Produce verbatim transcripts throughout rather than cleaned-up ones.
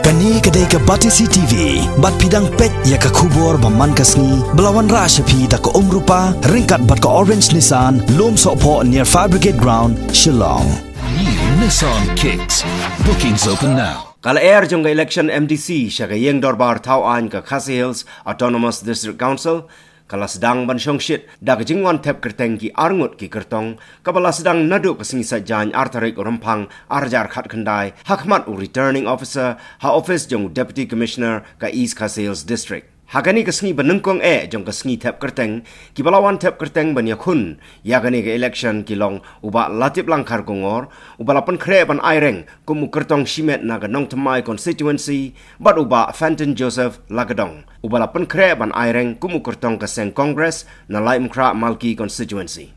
Kane ka dei ka Batesi T V, bad phi dang peit ïa ka khubor ba man ka sngi, ba la wanrah sha phi da ka Umrupa, ryngkat bad ka Orange Nissan, Lumsohphoh near Fire Brigade Ground, Shillong. New Nissan Kicks. Bookings open now. Ka lyer jong ka election M D C sha ka ïing dorbar thaw aiñ ka Khasi Hills Autonomous District Council, ka la sdang ban shongshit da ka jingwan thep kyrteng ki arngut ki kyrtong, kaba la sdang naduh ka sngi Saitjaiñ ar tarik u Rymphang ar hajar khatkhyndai, ha khmat u Returning Officer, ha office jong u Deputy Commissioner ka East Khasi Hills District. Ha kane ka sngi banyngkong eh jong ka sngi thep kyrteng, kiba la wan thep kyrteng ban ïakhun ïa kane ka election ki long u Bah Latiplang Kharkongor, uba la pynkhreh ban aireng kum u kyrtong shimet na ka Nongthymmai constituency, bad u Bah Fenton Joseph Lakadong, uba la pynkhreh ban aireng kum u kyrtong ka seng Congress na Laitumkhrah Malki constituency.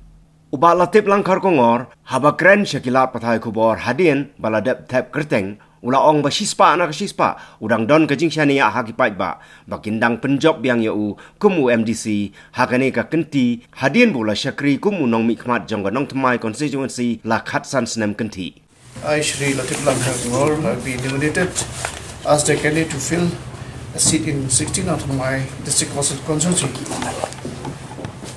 U Bah Latiplang Kharkongor, haba kren sha ki lad pathai khubor hadien ba la dep thep kyrteng, u la ong ba shispah na ka shispah u dang don ka jingshaniah ha ki paidbah ba kin dang pynjop biang ïa u kum u M D C ha kane ka kynti, hadien ba u la shakri kum u nongmihkhmat jong ka Nongthymmai constituency la khatsan snem kynthih. I, Shri Latiplang Kharkongor, have been nominated as the candidate to fill a seat in sixteen Nongthymmai District Council constituency.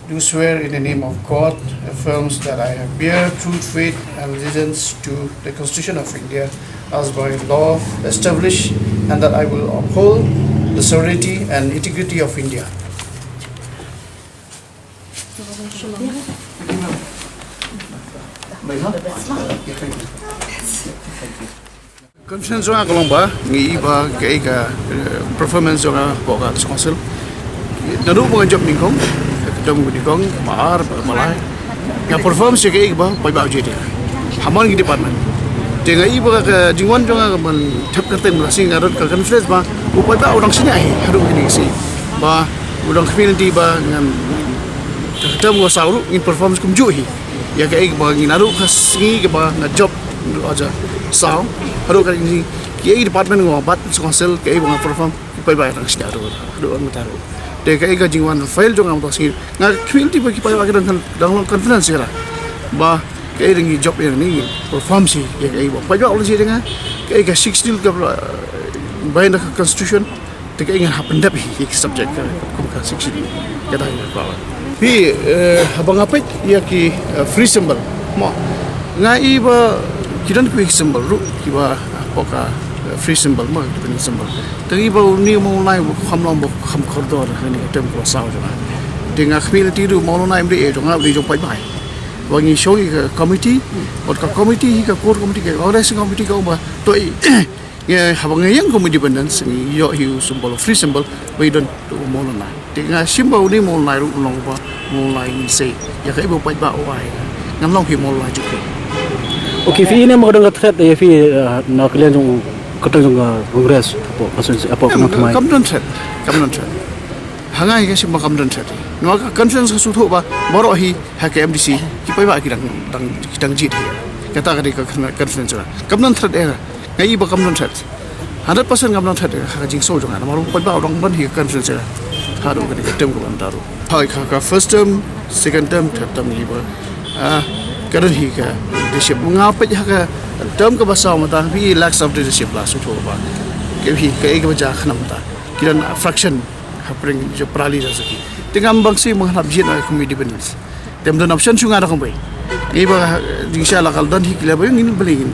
Do swear in the name of God, affirms that I have bear true faith and allegiance to the Constitution of India as by law established, and that I will uphold the sovereignty and integrity of India. Confidence jong nga ka long ba ngi i ba ka, ka, eh, performance jong nga hapoh ka council. Naduh ba nga jop nyngkong, ka term ka nyngkong, ba ar, ba lai, nga perform sha kaei kaba paidbah u jied ïa nga ha man ki department. Te nga i ba ka jingwan jong nga ka ban thep kyrteng ba la sdang naduh ka confidence ba u paidbah u dang shaniah hi haduh kine ki sngi, ba u dang khmih lynti ba ngan, ka term kaba saw ruh ngin perform kumjuh hi. Ïa kaei kaba ngi naduh ka sngi kaba nga jop, naduh hajar saw haduh kane ka sngi, kiei ki department nga wan bat sha council, kaei ba nga perform, ki paidbah u dang shaniah haduh, haduh mynta ruh. Te kaei ka jingwan fail jong nga mynta ka sngi, nga khmih lynti ba ki paidbah ki dang, dang long confidence ïa nga ba kaei ba ngi jop ïa ngi, ngi perform shi ïa kaei ba paidbah u la jied ïa nga. Kaei ka Sixth Schedule kaba la, eh, bind da ka constitution. Te kaei ngan hap pyndep hi ïa ki subject ka, kum ka Sixth Schedule. Kata hi ka. Phi, eh, haba nga peit ïa ki, eh, free symbol, mo, nga i ba ki don kiwei ki symbol ruh kiba, eh, hapoh ka, eh, free symbol, mo, ki dependent symbol. Te i ba une u Mawlai u kham long, u kham kordor ha kane ka term kaba saw jong nga. Te nga khmih lynti ruh u Mawlai um dei jong nga, u dei jong paidbah. Ba ngi shong ïa ka committee, bad ka committee hi, ka core committee, ka organizing committee ka ong ba to i, ngi, haba nga ïeng kum independent, ngi ïoh hi u symbol, free symbol, ba i don u Mawlai. Te nga shim ba une u Mawlai ruh u long ba u Mawlai ngin sei ïa kaei ba u paidbah u ai, ngan long hi u Mawlai jong phi. Okay, phi, ine ma ka don ka threat ïa phi, eh, na ka liang jong u kyrteng jong ka Congress hapoh constituency, hapoh Nongthymmai? Kam don threat, kam don threat. Ha nga hi nga shim ba kam don threat. Namar ka confidence ka sngewthuh ba baroh hi ha ka M D C ki paidbah ki dang, dang, ki dang jied hi. Kata ka dei ka confidence jong nga. Kam don threat eh. Nga i ba kam don threat. Hundred percent kam don threat ha ka jingsngew jong nga. Namar u paidbah u dang don hi ka confidence ïa nga haduh kane ka term kaba mynta ruh. Ha ka, ka first term, second term, third term, ngi i ba, ah, ka don hi ka leadership. Nga peit ha ka term kaba saw mynta, phi, lack of leadership la sngewthuh ba, ka phi, kaei kaba jia khnang mynta, ki don fraction hapdeng jong pra leader jong ki. Te ngam bang shu, ngam hap jied ïa ka committee, te ym don option shuh nga da kawei. Ngi i ba, eh, jingshisha la ka la don hi ki la ba ïoh ngin, balei ngin,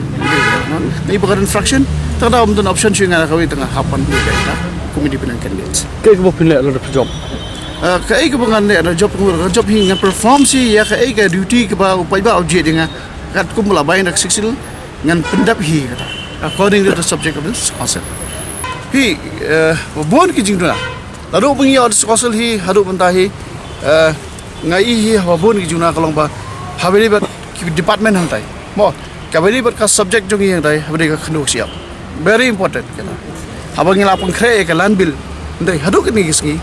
ngi i ba ka don fraction, te ka da ym don option shuh nga da kawei, te nga hap ban ïa ka committee ban candidates. Kaei kaba phin leh lada phi jop? Eh, kaei kaba ngan leh lada jop, ngan jop hi, ngan perform shi ïa kaei ka duty kaba u paidbah u jied ïa nga, katkum ba la bind da ka Sixth Schedule, ngan pyndep hi kata according to the subject of this council. Hi, eh, bun ki jingduna. Naduh ba ngi ïoh da ka council hi haduh mynta hi, eh, nga i hi haba bun ki jingduna ka long ba haba ïadei bad ki department hangtai, mo, kaba ïadei bad ka subject jong ngi hangtai, haba ïadei ka khyndew ka shyiap, very important kata. Haba ngi la pynkhreh ïa ka land bill hangtai haduh kine ki sngi,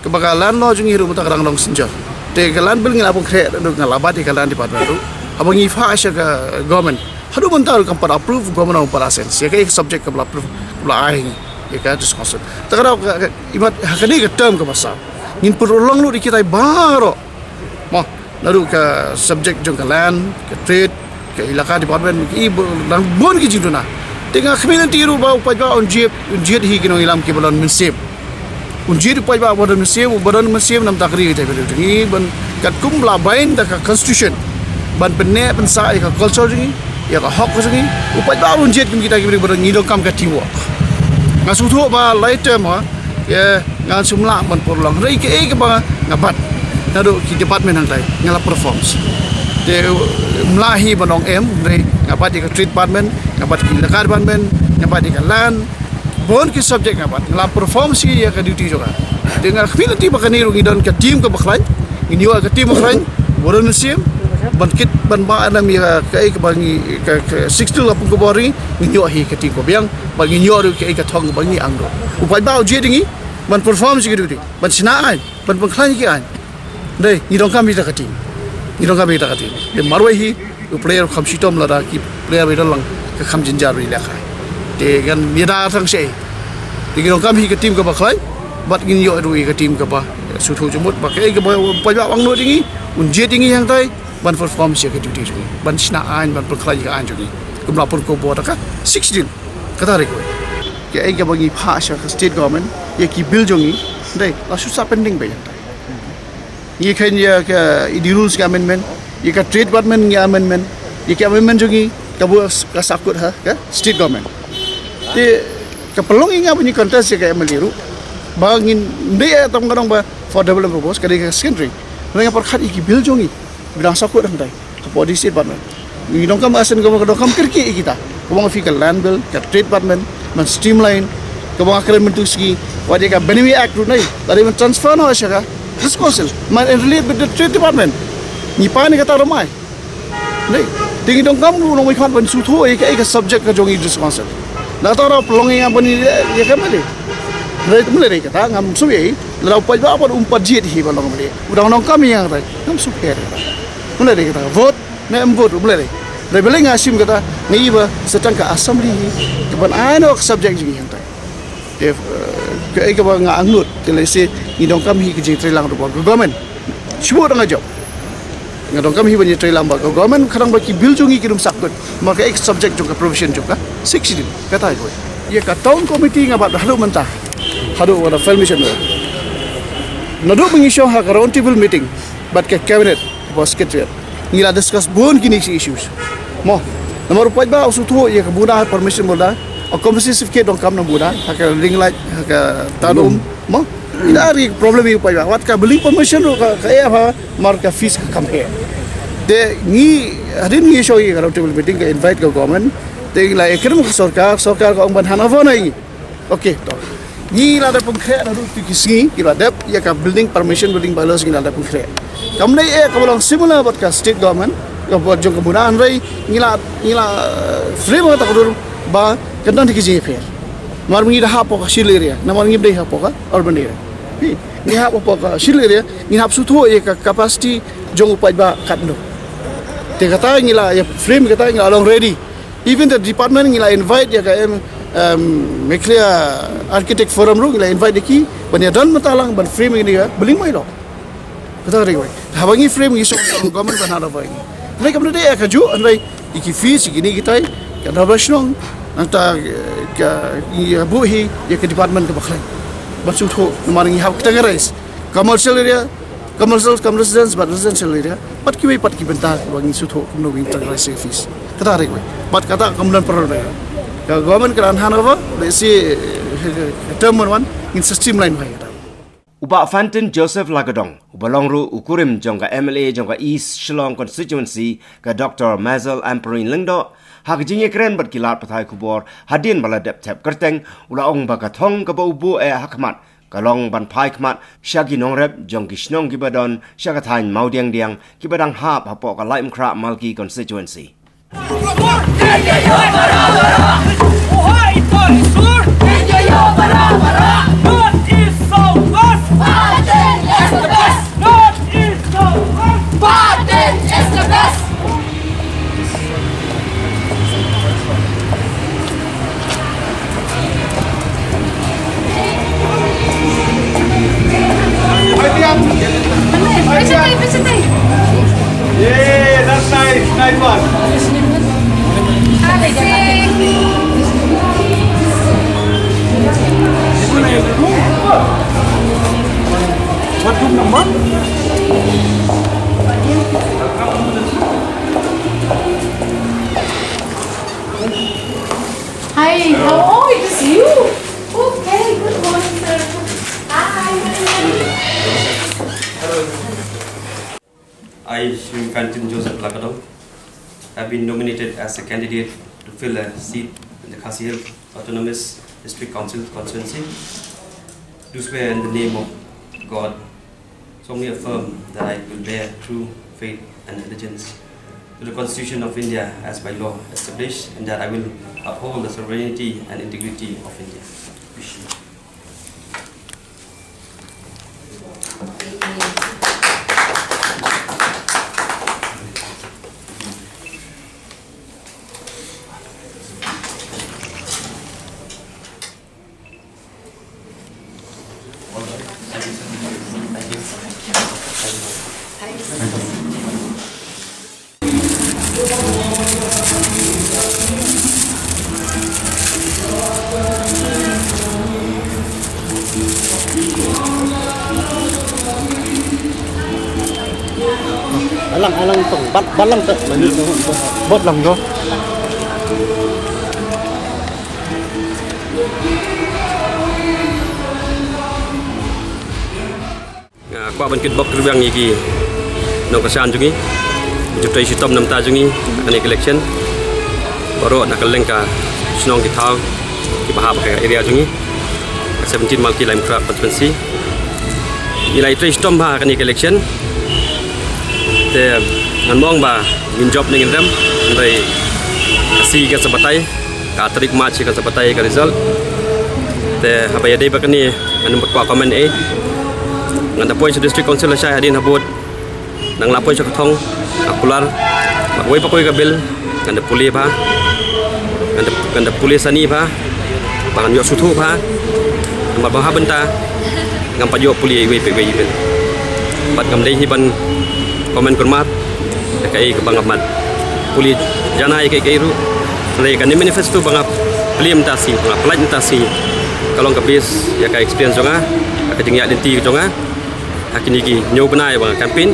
kaba ka land law jong ngi ruh mynta ka dang long synjor. Te ka land bill ngi la pynkhreh ruh, nga la bat ïa ka land department ruh. Haba ngi phah sha ka government, haduh mynta ruh kam pat approve, government um pat assent ïa ka, ïa ka subject kaba la approve, kaba la ai ïa ka district council. Te ka daw ka, ka, imat ha kane ka term kaba saw ngin pynurlong lut ïa kitai baroh, mo, naduh ka subject jong ka land, ka trade, ka elaka department, i ba dang bun ki jingduna. Te nga khmih lynti ruh ba u paidbah un jied, un jied hi ki nongïalam kiba don mynsiem. Un jied u paidbah ba don mynsiem, uba don mynsiem namar ka ri ka jaitbynriew jong ngi, ban katkum ba la bind da ka constitution, ban pynneh pynsah ïa ka culture jong ngi, ïa ka hok jong ngi. U paidbah un jied kum kita ki briew ba don, ngi donkam ka teamwork. Nga sngewthuh ba lai term ha, ïa, ngan sum lah ban pur lang. Hynrei kaei kaba nga bat naduh ki department hangtai, nga la perform. Te, um lah hi ban ong em, hynrei nga bat ïa ka trade department, nga bat ki lakar department, nga bat ïa ka land, bun ki subject nga bat, nga la perform shi ïa ka duty jong nga. Te nga khmih lynti ba kane ruh ngi don ka team kaba khlaiñ, ngin ïoh ka team ba khlaiñ, ba don mynsiem, ban kit, ban ba nam ïa kaei kaba ngi, ka, ka sixth schedule ka pung ka bor, ngin ïoh hi ka team kaba biang, ba ngin ïoh ruh kaei ka thong ba ngi ang ruh. U paidbah u jied ïa ngi ban perform shi ka duty, ban shna aiñ, ban pynkhlaiñ ki aiñ. Dei, ngi donkam ïa kita ka team. Ngi donkam ïa kita ka team. Te marwei hi, u player kham shitom lada ki player ba don lang ka kham jynjar ba ïalehkai. Te ngan ïada tang shaei. Te ngi donkam hi ka team kaba khlaiñ, bad ngin ïoh ruh ïa ka team kaba sngewthuh jingmut, ba kaei kaba u paidbah u angnud ïa ngi, un jied ïa ngi hangtai, ban perform shi ka duty jong ngi, ban shna aiñ, ban pynkhlaiñ ka aiñ jong ngi. Kumba la pun ka bor da ka sixth schedule. Kata re kawei. Kaei kaba ngi phah sha ka state government, ïa ki bill jong ngi, dei, la shu sah pending ba ïa hangtai. Ngi khein ïa ka, ïa ki rules ka amendment, ïa ka trade department ngi amendment, ïa ka amendment jong ngi ka buh ka sahkut ha ka state government. Te ka pynlong ïa nga ba ngi contest ïa ka M L A ruh, ba ngin dei ïa tam ka dong ba for development purpose, ka dei ka secondary. Hynrei nga pyrkhat ïa ki bill jong ngi ba dang sahkut hangtai. Ka policy department. Ngi donkam asen ka, ka donkam kyrkieh ïa kita. Kaba nga phi ka land bill, ka trade department, ban streamline, kaba nga kren mynta ka sngi, wat ïa ka Benami Act ruh nai, lada ban transfer noh sha ka District Council, man and relate with the trade department. Ngi pan ïa kata ruh mai. Nai, te ngi donkam ruh nongmihkhmat ban sngewthuh ïa kaei ka subject ka jong ngi District Council. Lada ruh pynlong ïa nga ban ïa ka M L A. Nai, mlei kata ngam sngewthuh ïa, lada u paidbah pat um pat jied hi ban long M L A. U dang nongkam ïa nga, ngam sngewthuh ïa kata. Mlei kata vote ne em vote, u Blei. Dei balei nga shim kata, nga i ba sa tang ka assembly hi kaban ai noh ka subject jong ngi hangtai. Te, eh, kaei kaba nga angnud, te lehse ngi donkam hi ka jingtreilang ruh bad ka government. Shu bud nga jop. Nga donkam hi ban ïatreilang bad ka government, khnang ba ki bill jong ngi kin ym sahkut. Namar kaei ka subject jong ka provision jong ka sixth schedule. Kata hi kawei. Ïa ka town committee nga bat haduh mynta. Haduh wat formation. Naduh ba ngi shong ha ka round table meeting bad ka cabinet, bad secretariat, ngi la discuss bun kine ki issues. Mo, namar u paidbah u sngewthuh ïa ka bynta permission bynta, a comprehensive kit donkam na bynta, ha ka ring light, ha ka town home. Mo, ina ri problem ïa u paidbah. Wat ka building permission ruh ka, ka ïa ha, namar ka fees ka kam he. Te ngi, hadien ngi shong ïa ka round table meeting, ka invite ka government. Te ngi la ïakren ka sorkar, sorkar ka ong ban handover noh ïa ngi. Okay, to. Ngi la dep pynkhreh naduh tu ki sngi, ngi la dep ïa ka building permission, building bylaws ngi la dep pynkhreh. Kam dei eh kaba long similar bad ka state government, ka bad jong ka bynta, hynrei ngi la, ngi la, eh, frame kata ka dur ba kan don ki jingïapher. Namar ngi da hap hapoh ka schedule area, namar ngim dei hapoh ka urban area. Hi, ngi hap hapoh ka schedule area, ngi hap sngewthuh ïa ka capacity jong u paidbah katno. Te kata ngi la ïa frame kata ngi la long ready. Even the department ngi la invite ïa ka em, em, Meghalaya Architect Forum ruh ngi la invite ïa ki ban ïa don mynta lang ban frame ïa ka building bylaw. Kata ka dei kawei. Haba ngi frame ngi shong, government ban handover ïa ngi. Hynrei kam dei ïa kajuh, hynrei ïa ki fees, ïa kine kitai, ka dei ba shnong, nangta, eh, ka, ïa buh hi ïa ka department kaba khlaiñ. Ban sngewthuh, namar ngi hap kita ngi raise. Commercial area, commercial cum residence, bad residential area. Bad kiwei pat ki bynta kiba ngi sngewthuh kumno ngin tang raise fees. Kata ka dei kawei. Bad kata kam don paralel. Ka government ka dang handover, lehse, eh, term one one, ngin sa streamline bha ïa kata. U Bah Fantin Joseph Lakadong, uba long ruh u kurim jong ka M L A jong ka East Shillong Constituency, ka Doctor Mazel Ampareen Lyngdoh, ha ka jingïakren bad ki lad pathai khubor, hadien ba la dep thep kyrteng, u la ong ba ka thong kaba u buh eh ha khmat, ka long ban phai khmat sha ki nongrep jong ki shnong kiba don sha ka thaiñ Mawdiangdiang kiba dang hap hapoh ka Laitumkhrah Malki Constituency. North, east, south, west. North, east, south, west. Martin is the best. Yeah, that's nice. Nice one. Hi, how, oh, it is you. Okay, good morning, sir. Hi. I, Shri Kantin Joseph Lakadong, have been nominated as a candidate to fill a seat in the Khasi Hills Autonomous District Council constituency. Do swear in the name of God, solemnly affirm that I will bear true faith and allegiance to the Constitution of India as by law established, and that I will uphold the sovereignty and integrity of India. Alang, alang tong, bat, bat lang tak? Bat lang tu. Nga kwah ban kitbok kyrpang ïa ki nongkyrshan jong ngi, ki ju trei shitom namar jong ngi ha kane ka election. Baroh na kylleng ka shnong ki thaw kiba hap ha ka area jong ngi, ka seventeen Malki Laitumkhrah constituency. Ngi la ïa trei shitom ha kane ka election. Te ngan ong ba ngin jop ne ngin rem, hynrei ka sngi kan sa batai. Ka tarik March kan sa batai ka result. Te haba ïadei bad kane ngan ym pat kwah comment ei. Ngan da poi sha District Council lashai hadien habud. Nang la poi sha ka thong, ka kular. Bad wei pa kawei ka bill ngan da pule bha. Ngan da, ngan da pule sani bha. Ba ngan ïoh sngewthuh bha. Namar ba ha bynta ngam pat ïoh pule iwei pa iwei i bill. Bad ngam dei hi ban comment kulmar ïa kaei kaba ngam pat pule janai ïa kaei kaei ruh. Hynrei kane manifesto ba nga plie mynta sngi, ba nga pyllait mynta sngi, ka long ka base ïa ka experience jong nga, ïa ka jingïaid lynti jong nga ha kine ki hynñiew bnai ba nga campaign.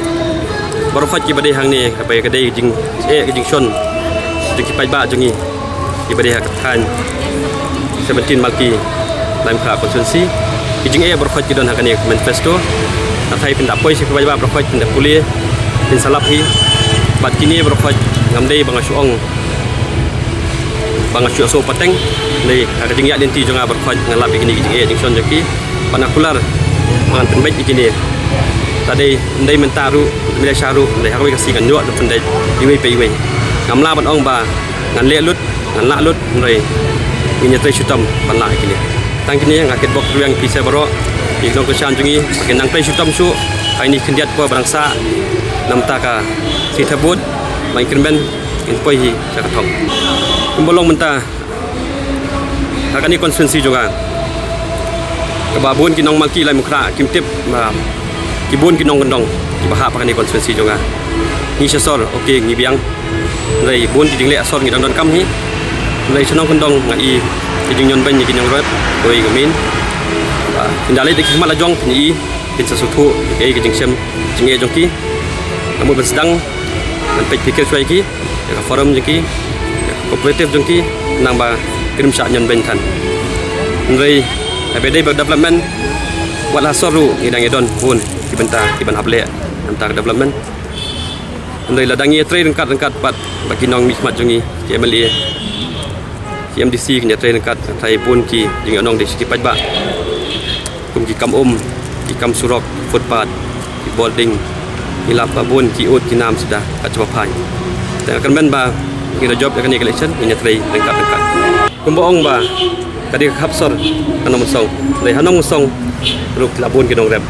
Baroh khoit kiba dei hangne, kaba ïa ka dei jingeh ka jingshon jong ki paidbah jong ngi. Kiba dei ha ka thaiñ seventeen Malki Laitumkhrah constituency. Ki jingeh baroh khoit ki don ha kane ka manifesto. Nga tharai phin da poi sha ki paidbah baroh khoit, phin da pule, phin sa lap hi. Bad kine baroh khoit ngam dei ba nga shu ong ba nga shu ïohsngew pateng. Dei ha ka jingïaid lynti jong nga baroh khoit nga lap ïa kine ki jingeh jingshon jong ki. Bad nga kular ba ngan pynbeit ïa kine. Lada ym dei mynta ruh, ym dei sha ruh, ym dei ha kawei ka sngi ngan ïoh ban pynbeit iwei pa iwei. Ngam lah ban ong ba ngan leh lut, ngan lah lut, hynrei ngin ïa trei shitom ban lah ïa kine. Tang kine nga kitbok ruh ïa phi sa baroh, ïa ki nongkyrshan jong ngi, ba kin nang trei shitom shuh ha kine khyndiat por ba dang sah, namar ka sngi thaw vote ba ngin kyrmen, ngin poi hi sha ka thong. Kumba long mynta ha kane constituency jong nga, kaba bun ki nong Malki Laitumkhrah kim tip ba ki bun ki nongkyndong kiba hap ha kane constituency jong nga. Ngi sha sor, okay, ngi biang. Hynrei bun ki jingleh sor ngi dang donkam hi. Hynrei sha nongkyndong nga i ki jingïoh beiñ ïa ki nongrep, kawei ka min. Ba kin da leit da ki khmat la jong, phin i, kin sa sngewthuh ïa ki jingshem jingeh jong ki. Nga mut ban sdang ban peit phikir shuwa ïa ki, ïa ka forum jong ki, ïa ka cooperative jong ki, khnang ba kim shah ñion beiñ than. Hynrei haba dei bad development, wat ha sor ruh ngi dang ïa don bun ki bynta kiban hap leh na bynta ka development. Hynrei lada ngi ïa trei ryngkat ryngkat pat bad ki nongmihkhmat jong ngi, ki M L A, ki M D C, kin ïa trei ryngkat, nga tharai bun ki jingïohnong dei sha ki paidbah. Kum ki kam um, ki kam surok, footpath, ki bording, ngi lap ba bun ki ud ki nam suda kat jubab phai. Te nga kyrmen ba ngi la jop ïa kane ka election, ngin ïa trei ryngkat ryngkat. Kumba ong ba ka dei ka khap sor ha Nongmynsong, dei ha Nongmynsong ruh ki la bun ki nongrep.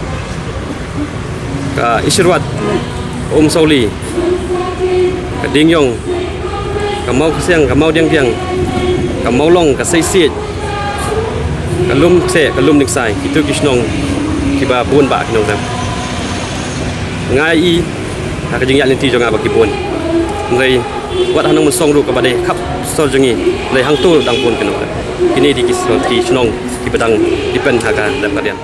Ka Isherwat, Umsawli, ka Diengiong, ka Mawkhasiang, ka Mawdiangdiang, ka Mawlong, ka Seisiej, ka Lumkseh, ka Lumdingsai, kito ki shnong kiba bun ba ki nongrep. Nga i ha ka jingïaid lynti jong nga ba ki bun. Hynrei wat ha Nongmynsong ruh kaba dei khap sor jong ngi, hynrei hangto dang bun ki nongrep. Kine dei ki shnong, ki shnong kiba dang depend ha ka rep ka riang.